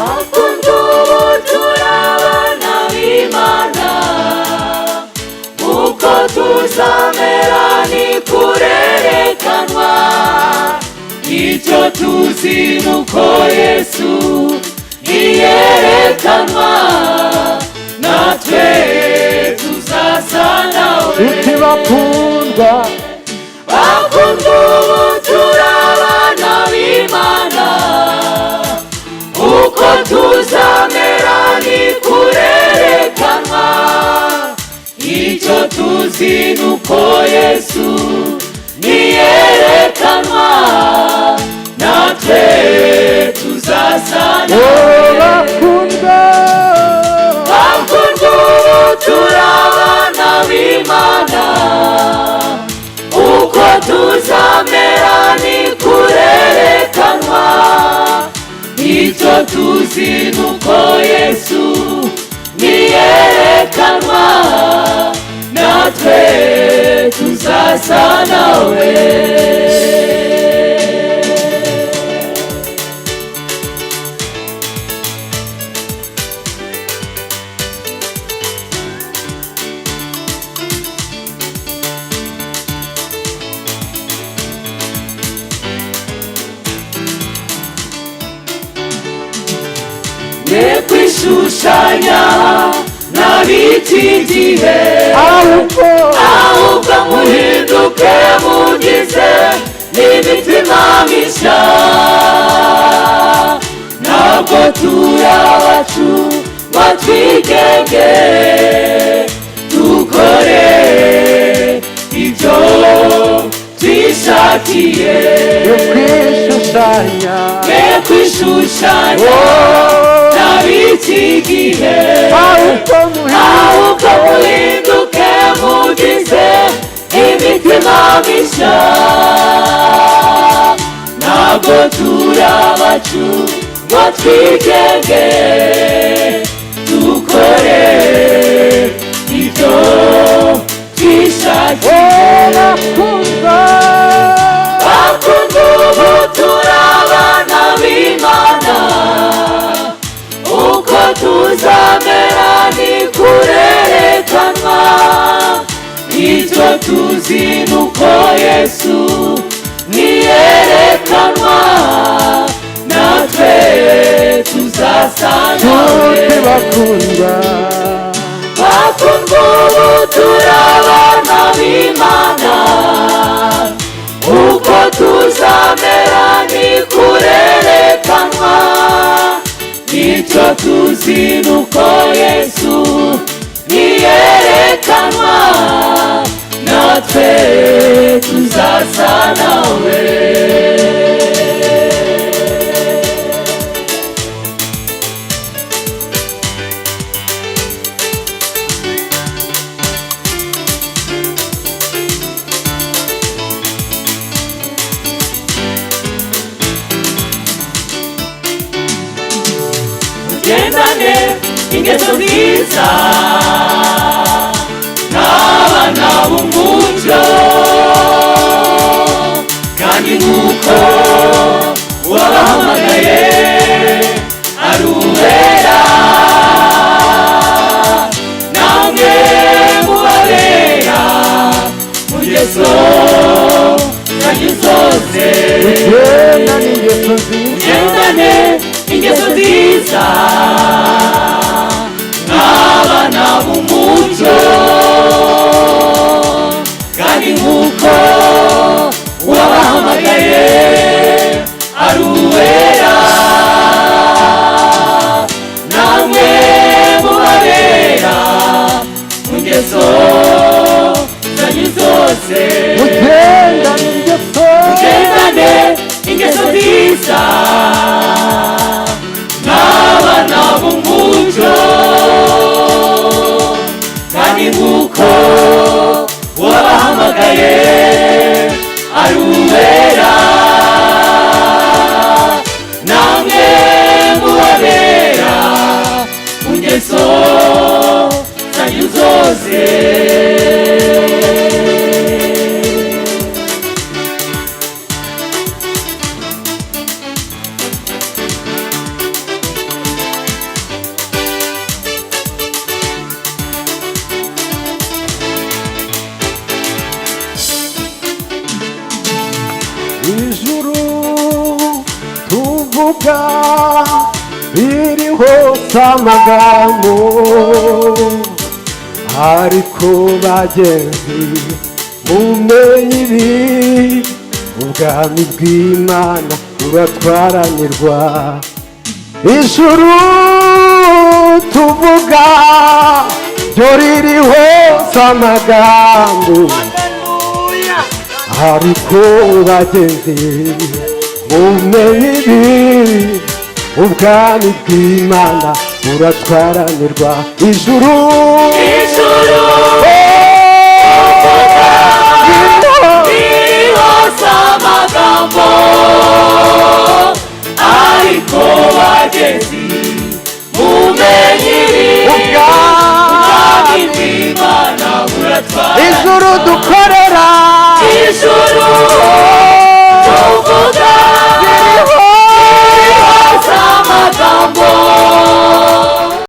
Bakundwa, ubu turi abana b'Imana, uko tuzamera ni kurerekanwa. Icyo tuzi nuko Yesu niyerekanwa, natwe tuzasa nawe. Nshuti bakundwa, Bakundwa, ubu turi abana b'Imana, uko tuzamera ni kurerekanwa. Icyo tuzi nuko Yesu niyerekanwa, natwe tuzasa oh nawe. Bakundwa, Bakundwa, ubu turi abana b'Imana, uko tuzamera ni kurerekanwa. Icyo tuzi nuko Yesu niyerekanwa, natwe tuzasa nawe. Mwe kwishushanya n'ab'iki gihe, ahubwo ahubwo muhinduke mugize n'imitima mishya. Ntabwo turi abacu ngo twigenge, dukore ibyo twishakiye. Yo kwishushanya, Mwe kwishushanya Oh. n'ab'iki gihe, ahubwo muhinduke, ahubwo muhinduke mugize imitima mishya. Ntabwo turi abacu ngo twigenge, dukore ibyo twishakiye. Oh bakundwa, Bakundwa, ubu turi abana b'Imana, uko tuzamera ni kurerekanwa. Icyo tuzi nuko Yesu niyerekanwa, natwe tuzasa nawe. Nshuti bakundwa, Bakundwa, ubu turi abana b'Imana, uko tuzamera ni kurerekanwa. Icyo tuzi nuko Yesu niyerekanwa, natwe tuzasa nawe. Tugendane ingeso nziza n'abana b'umucyo, kandi nk'uko wabahamagaye ari uwera, namwe mubabera mu ngeso zanyu zose. Ugenda n'ingeso nziza, Tugendane ingeso nziza nk'abana b'umucyo, kandi nk'uko wabahamagaye ari uwera, namwe mubabera mu ngeso zanyu zose. Ugenda n'ingeso, Tugendane ingeso nziza nk'abana b'umucyo, kandi nk'uko wabahamagaye ari uwera, namwe mubabera mu ngeso zanyu zose. Tuvuga ririho amagambo, ariko bagenzi, mumenye ibi: ubwami bw'Imana buratwaranirwa. Ijuru tuvuga ryo ririho amagambo, ariko bagenzi, mumenye ibi: ubwami bw'Imana buratwaranirwa. Ijuru Ijuru.